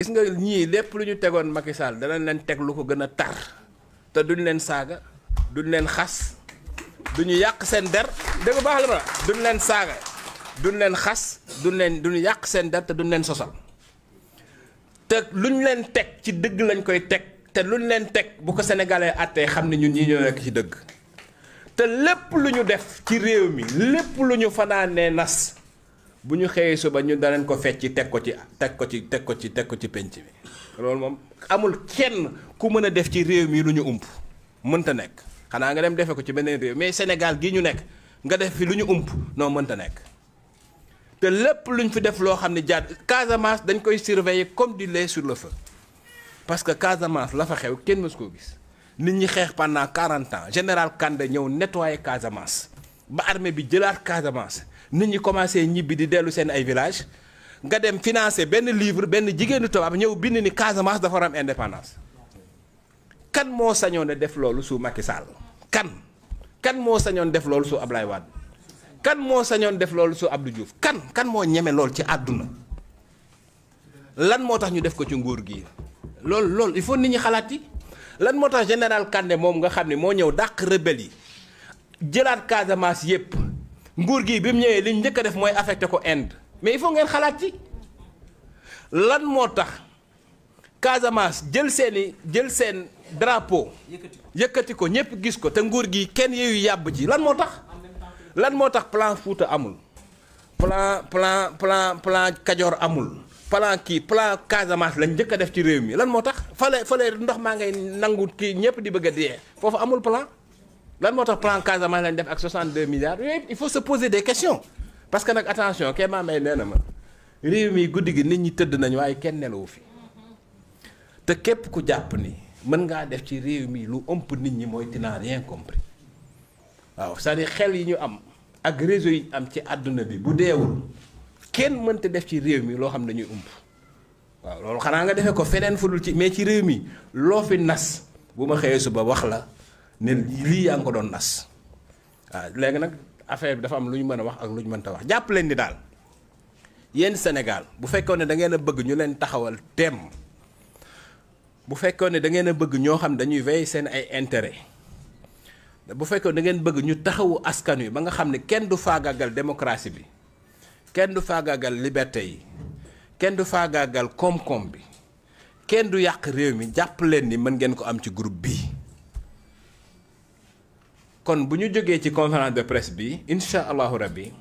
gis nga ñii lépp lu ñu tegoon Macky Sall danañ leen teg lu ko gën a tar te duñ leen saaga duñ leen xas duñu yàq seen der dëgg baax la ma duñ leen saaga duñ leen xas duñu yàq seen der te duñ leen sosal te luñ leen teg ci dëgg lañ koy teg te luñ leen teg bu ko sénégalais àttee xam ne ñun ñii ñoo nekk ci dëgg te lépp lu ñu def ci réew mi lépp lu ñu fanaanee nas bu ñu xëyee suba ñu danañ ko fecc teg ko ci penc bi loolu moom amul kenn ku mën a def ci réew mi lu ñu ump mënta nekk xanaa nga dem defe ko ci beneen réew mais Sénégal gii ñu nekk nga def fi lu ñu ump non mënta nekk te lépp luñ fi def loo xam ne jaar Casamance dañ koy surveiller comme du lait sur le feu parce que Casamance la fa xew kenn mës koo gis nit ñi xeex pendant 40 ans général Kandé ñëw nettoyer Casamance ba armée bi jëlaat Casamance nit ñi commencé ñibbi di dellu seen ay village nga dem financer benn livre benn jigéenu tubaab ñëw bind ni Casamance dafa war am indépendance kan moo sañoon a def loolu su Macky Sall kan moo sañoon def loolu su Ablaye Wade kan moo sañoon def loolu su Abdou Diouf kan moo ñeme loolu ci àdduna lan moo tax ñu def ko ci nguur gi loolu il faut nit ñi xalaat yi lan moo tax général Kandé moom nga xam ne moo ñëw dàq rebelle yi jëlaat Casamance yépp nguur gi bi mu ñëwee li ñu njëkk a def mooy affecté ko Inde mais il faut ngeen xalaat ci lan moo tax Casamance jël seen drapeau yëkkati ko ñëpp gis ko te nguur gi kenn yeeyu yàbb ci lan moo tax plan Fouta amul plan Kajoor amul plan Casamance lañ njëkk a def ci réew mi lan moo tax fale ndox maa ngay nangu kii ñëpp di bëgg a dee foofu amul plan lan moo tax plan Casamance lañ def ak 62 milliards yooyu il faut se poser des questions parce que nag attention Kéba Mbaye nee na ma réew mi guddi gi nit ñi tëdd nañu waaye kenn nelawu fi te képp ku jàpp ni mën ngaa def ci réew mi lu ëmp nit ñi mooy tu n'as rien compris waaw c'est-à-dire xel yi ñu am ak réseau yi am ci àdduna bi bu deewul kenn mënta def ci réew mi loo xam ne dañuy ëmp waaw loolu xanaa nga defee ko feneen fudul ci mais ci réew mi loo fi nas bu ma xëyee suba wax la ne lii yaa ngi ko doon nas waaw léegi nag affaire bi dafa am lu ñu mën a wax ak lu ñu mënta wax jàpp leen ni daal yéen Sénégal bu fekkoon ne da ngeen a bëgg ñu leen taxawal temm bu fekkoon ne da ngeen a bëgg ñoo xam dañuy veiller seen ay intérêt bu fekkoon da ngeen bëgg ñu taxawu askan wi ba nga xam ne kenn du faagaagal démocratie bi kenn du faagaagal liberté yi kenn du faagaagal koom-koom bi kenn du yàq réew mi jàpp leen ni mën ngeen ko am ci groupe bii kon bu ñu jógee ci conférence de presse bi incha allahu rabbi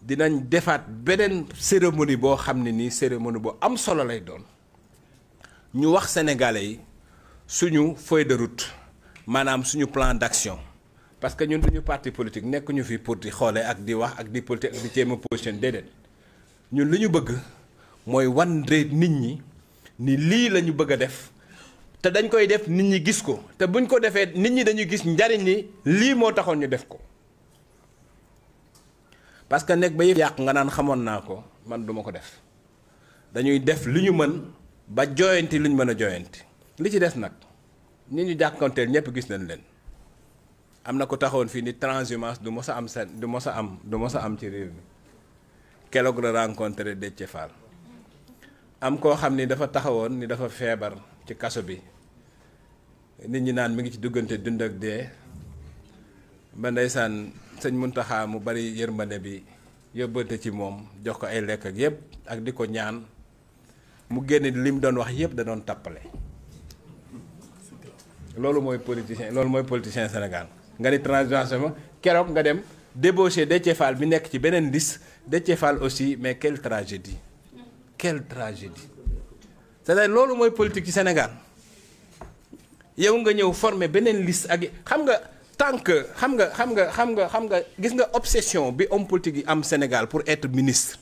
dinañ defaat beneen cérémonie boo xam ne nii cérémonie bu am solo lay doon ñu wax sénégalais yi suñu feuille de route maanaam suñu plan d'action parce que ñun duñu parti politique nekkuñu fi pour di xoole ak di wax ak di politique ak di jéem a position déedéet ñun li ñu bëgg mooy wan nit ñi ni lii la ñu bëgg a def te dañ koy def nit ñi gis ko te buñ ko defee nit ñi dañuy gis njariñ ni lii moo taxoon ñu def ko parce que nekk ba yëpp yàq nga naan xamoon naa ko man duma ko def dañuy def li ñu mën ba jooyanti li ñu mën a jooyanti li ci des nag nit ñu jàkkoonteel ñëpp gis nañ leen am na ko taxawoon fii ni transhumance du mos a am seen du mos a am ci réew mi keroog la rencontré Déthié Fall am koo xam ni dafa taxawoon ni dafa feebar ci kaso bi nit ñi naan mi ngi ci duggante dund ak dee ba ndeysaan sëñ Muntaxa mu bari yërmande bi yóbbante ci moom jox ko ay lekk ak yëpp ak di ko ñaan mu génn li mu doon wax yëpp da doon tappale loolu mooy politicien Sénégal nga ni transhumance keroog nga dem débauché Déthié Fall bi nekk ci beneen liste Déthié Fall aussi mais quelle tragédie c'est-à-dire loolu mooy politique ci Sénégal yow nga ñëw former beneen liste ak xam nga tant que xam nga gis nga obsession bi homme politique yi am Sénégal pour être ministre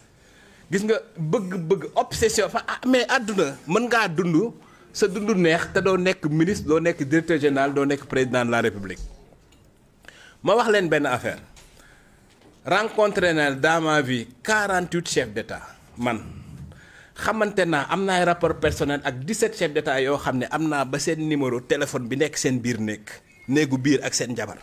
gis nga bëgg obsession mais àdduna mën ngaa dund sa dund neex te doo nekk ministre doo nekk directeur général doo nekk président de la République ma wax leen benn affaire rencontré na dans ma vie 48 chefs d'État man xamante naa am naa ay rapport personnel ak 17 chefs d'État yoo xam ne am naa ba seen numéro téléphone bi nekk seen biir néegu biir ak seen jabar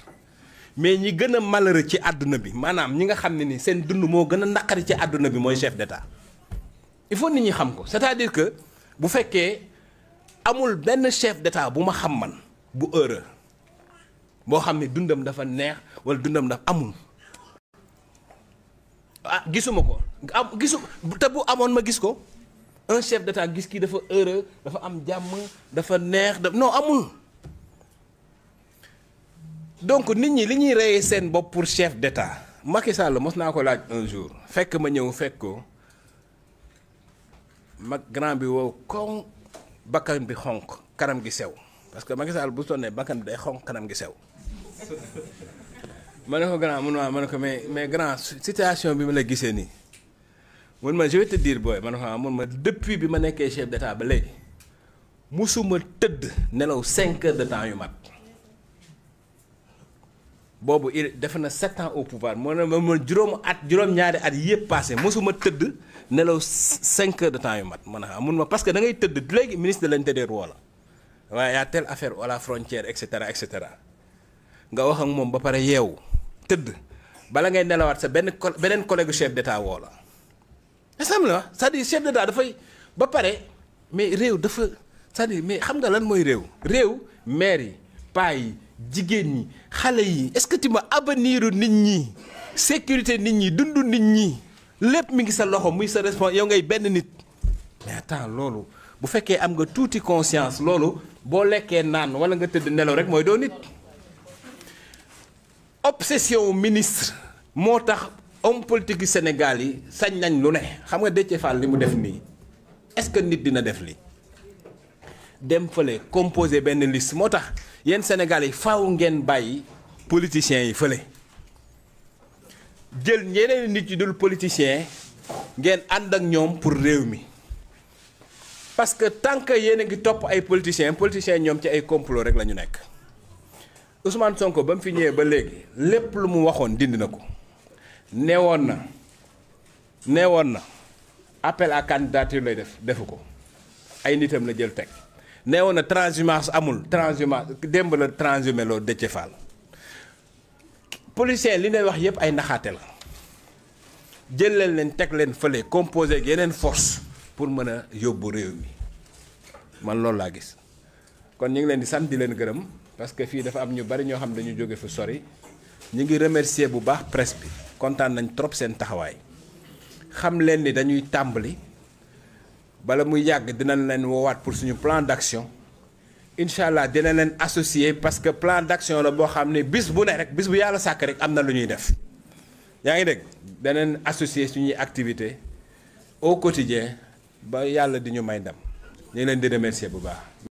mais ñi gën a malheureux ci àdduna bi maanaam ñi nga xam ne ni seen dund moo gën a naqari ci àdduna bi mooy chef d'État il faut nit ñi xam ko c'est-à-dire que bu fekkee amul benn chef d'état bu ma xam man bu heureux boo xam ne dundam dafa neex wala dundam dafa amul ah gisuma ko te bu amoon ma gis ko un chef d'état gis kii dafa heureux dafa am jàmm dafa neex non amul. donc nit ñi li ñuy reyee seen bopp pour chef d'état Macky Sall mos naa ko laaj un jour fekk ma ñëw fekk ko mag grand bi wow koŋ bakkan bi xonq kanam gi sew parce que Macky Sall bu sonnee bakkan bi day xonq kanam gi sew ma ne ko grand mun ma ne ko mais grand situation bi ma la gisee nii mun ma je vais te dire booy ma ne ko mun ma depuis bi ma nekkee chef d'état ba léegi musuma tëdd nelaw 5 heures de temps yu mat boobu il def na 7 ans au pouvoir moo ne ma juróom-ñaari at yëpp passé mosuma tëdd nelaw 5 heures de temps yu mat man a mun ma parce que da ngay tëdd léegi ministre de l'intérieur woo la waaye yaa telle affaire à la frontière et cetera nga wax ak moom ba pare yeewu tëdd bala ngay nelawaat sa beneen collègue chef d'état woo la ensemble c'est-à-dire chef d'état dafay ba pare mais réew dafa c'est-à-dire mais xam nga lan mooy réew maire yi paa yi jigéen ñi xale yi est-ce que tu ma avenir nit ñi sécurité nit ñi dundu nit ñi lépp mi ngi sa loxo muy sa responsable yow ngay benn nit mais attends loolu bu fekkee am nga tuuti conscience loolu boo lekkee naan wala nga tëdd nelaw rek mooy doo nit obsession ministre moo tax homme politique yu Sénégal yi sañ nañ lu ne xam nga Déthié Fall li mu def nii est-ce que nit dina def li dem fële composer benn liste moo tax yéen Sénégal yi faaw ngeen bàyyi politiciens yi fële jël ñeneen nit yi dul politiciens ngeen ànd ak ñoom pour réew mi parce que tant que yéen a ngi topp ay politiciens ñoom ci ay complot rek la ñu nekk Ousmane Sonko ba mu fi ñëwee ba léegi lépp lu mu waxoon dindi na ko neewoon na appel à candidature lay defu ko ay nitam la jël teg. neewoon na transhumance amul transhumance démb la transhumé loo Déthié Fall policiers li ngay wax yëpp ay naxaate la jël leen teg leen fële composé ak yeneen force pour mën a yóbbu réew mi man loolu laa gis kon ñu ngi leen di sant di leen gërëm parce que fii dafa am ñu bari ñoo xam dañu jóge fu sori ñu ngi remercier bu baax presse bi kontaan nañ trop seen taxawaay xam leen ni dañuy tàmbali. bala muy yàgg dinañ leen woowaat pour suñu plan d'action incha allah dinañ leen associer parce que plan d'action la boo xam ne bis bu ne rek bis bu yàlla sàkk rek am na lu ñuy def yaa ngi dégg danañ associer suñuy activité au quotidien ba yàlla di ñu may ndam ñu leen di remercier bu baax.